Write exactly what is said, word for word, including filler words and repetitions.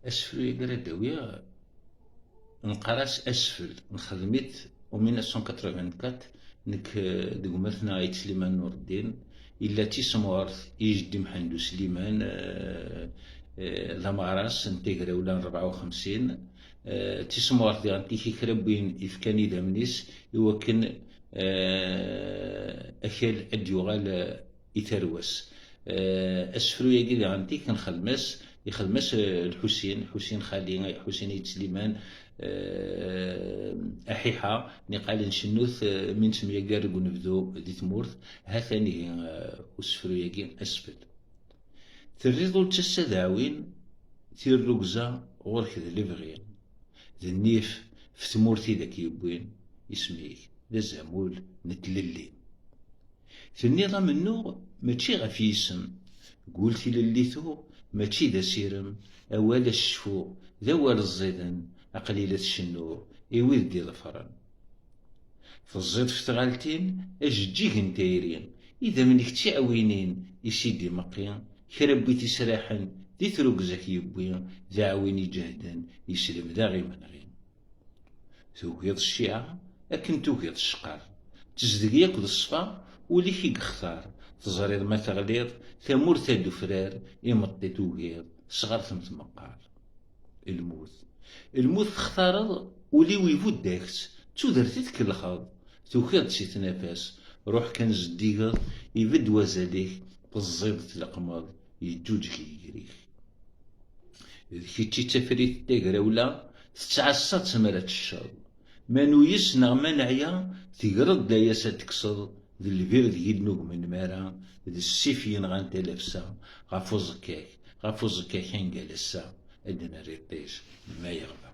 Asefru-agi ara d-awiɣ, neqqar-as Asfel, nexdem-it en mille neuf cent quatre-vingt-quatre, nekk, eh, d gma-tneɣ Ayt Sliman Nureddin, yella d tisemɣert i jeddi Mḥend U Sliman, eh, eh, d ameɣras n tagrawla n rebɛa u xemsin, eh, d tisemɣert diɣen tikli kra n win ifkan idammen-is i wakken, eh, akal ad d-yuɣal, eh, i tarwa-s. Eh, asefru-agi diɣen tik nxedm-as, ixdem-as, eh, Lḥusin, Ḥusin xali, Ḥusin Ayt Sliman, eh, aḥiḥa, niqal ncennut, eh, mi nettemyagar deg unebdu di tmurt, ha-t-an ihi, eh, usefru-agi Asfel. Terriḍ ur d-tassa d aɛwin, tirrugza ɣur-k d lebɣi, d nnif f tmurt i d ak-yewwin isem-ik d azamul n tlelli. Tenniḍ amennuɣ mačči ɣef yisem, gul tilelli tuɣ mačči d asirem, awal acfu d awal ẓẓiden, aql-i la tcennuɣ i wid d-iḍefren. Teẓẓiḍ f tɣaltin ajeǧǧig n tayri, idammen-ik d tiɛwinin i s-id-imeqqi, kra n wid israḥen di trugza k-yewwi, d aɛwin iǧehden, yeslemd-aɣ imenɣi. Tugiḍ cciɛa akken tugiḍ ccqar, tezdeg yakk d ṣṣfa, ul-ik i yextar, teẓriḍ ma teɣliḍ tamurt ad d-ufrar, imeṭṭi tugiḍ sɣer-ten tmeqqar. Lmut. Lmut textareḍ, ul-iw ibudd-ak-tt, d tudert i tkellxeḍ, tukiḍ-tt si tnafa-s, ruḥ kan zeddigeḍ, ibedd wazal-ik, teẓẓiḍ tleqmeḍ, yeǧǧuǧeg yiger-ik. D kečč i d tafrit n tagrawla, tettɛassa tezmer ad tecceḍ. Ma nuyes neɣ ma neɛya, tegreḍ-d layas ad tekkseḍ, d lbir deg i d-nugmen mara, d ssif yenɣan talafsa, ɣef uẓekka-k, ɣef uẓekka-k angal ass-a, ad d-nerr iṭij ma yeɣba.